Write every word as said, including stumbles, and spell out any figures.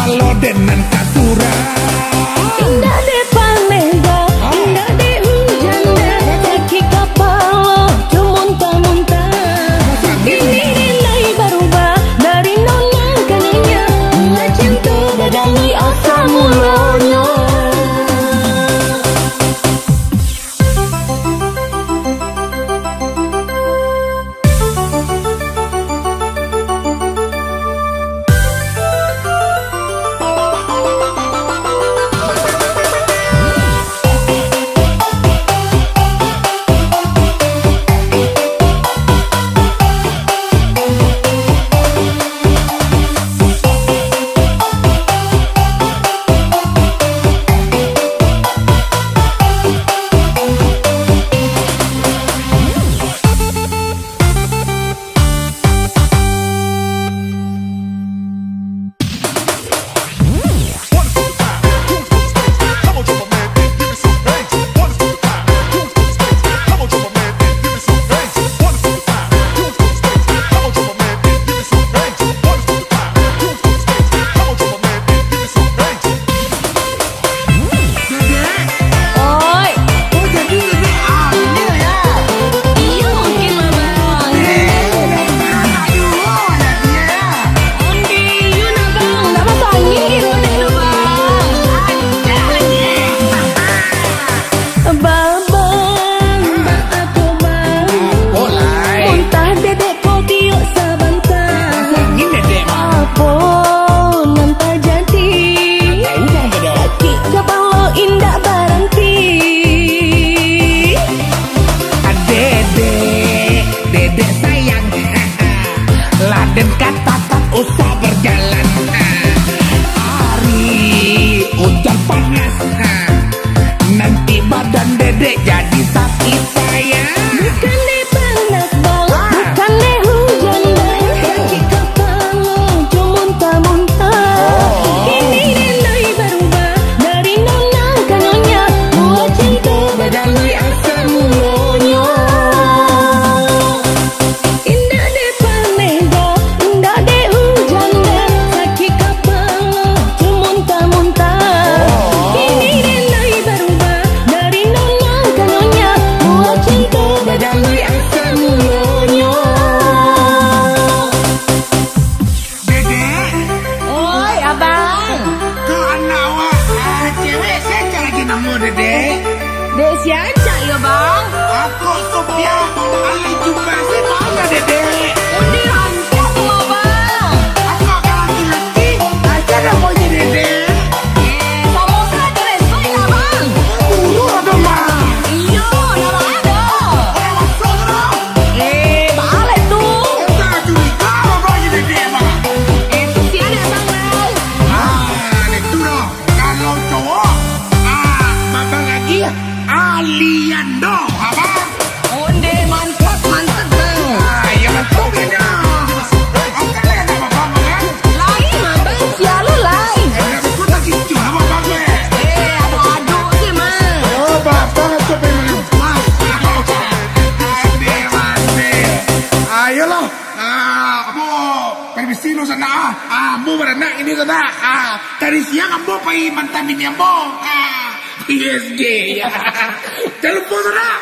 Lo den nan kasurang. Indak dek paneh doh, indak dek hujan doh. Sakik kapalo, jo muntah-muntah. Kini den lai barubah, dari nona ka nyonya. Buah cinto bagai asa mulonyo. Oi. Oh, jadi ini ambil ya? Iyo, mungkin lah, Bang. Eh, aduh, oh, jadi ya? Onde, iyo nah, Bang. Ndak masuk angin kiro dek tu, Bang. Ada lagi. Babang, baa tu, Bang? Apo lai? Muntah dedek ko tiok sabanta. Masuk angin dedek, Bang. Apo nan tajadi? Ndak tahu, Bang, Dedek. Sakik kapalo indak baranti. Dedek, dedek sayang. Lah den ka tatap usah berjalan. Ari ujan panas. Nanti badan dedek jadi sakik, sayang. Bukan dek panas, Bang. Ah. Bukan dek hujan, Bang. Sakik kapalo, jo muntah-muntah. Oh. Kini den lai barubah, dari nona ka nyonya. Buah cinto bagai asa mulonyo. Indak dek paneh doh, indak dek hujan doh, sakik kapalo, jo muntah-muntah. Oh. Kini den lai barubah, dari nona ka nyonya, buah cinto bagai asa mulonyo. Dedek. Oi, Abang. Ko anak awak, ah, cewek, sia cak lagi namo, Dedek? Dek sia cak yo, Bang? Ako Sofia, ahli jumpa si mana, Dedek? Undi rancak tu, Abang. Ako akan laki-laki, aja namonyo Dedek. Eh, samo sajo restoy lah, Bang. Buruk atau, Bang? Iyo, ndak ado. Orang masuk tu, Bang. Eh, baalek tu. Kita curiga, Bang, jadi Dedek, Bang. Eh, tu sia dek Abang, Bang. Ah, itu dah. Kalau cowok, ah, babang lagi, Aliando, abang. Onde mantap, mantap, Bang. Ah, iyo, mantap, yo. Oke, lah, ndak apa-apa, Bang, kan? Lai, Bang, sia lo lai. Eh, ndak betul, tak gitu, apa, Bang, eh? Eh, ado-ado se, Bang. Oh, Bang, Bang, coba yang mana? Mas. Ande, ande. Ayolah. Ah, ambo permisi dulu sanak, ah. Ah, ambo baranak ini sanak. Ah, tadi siang ambo pai mantah bini ambo. Ah, P S G. Jan lupo sanak.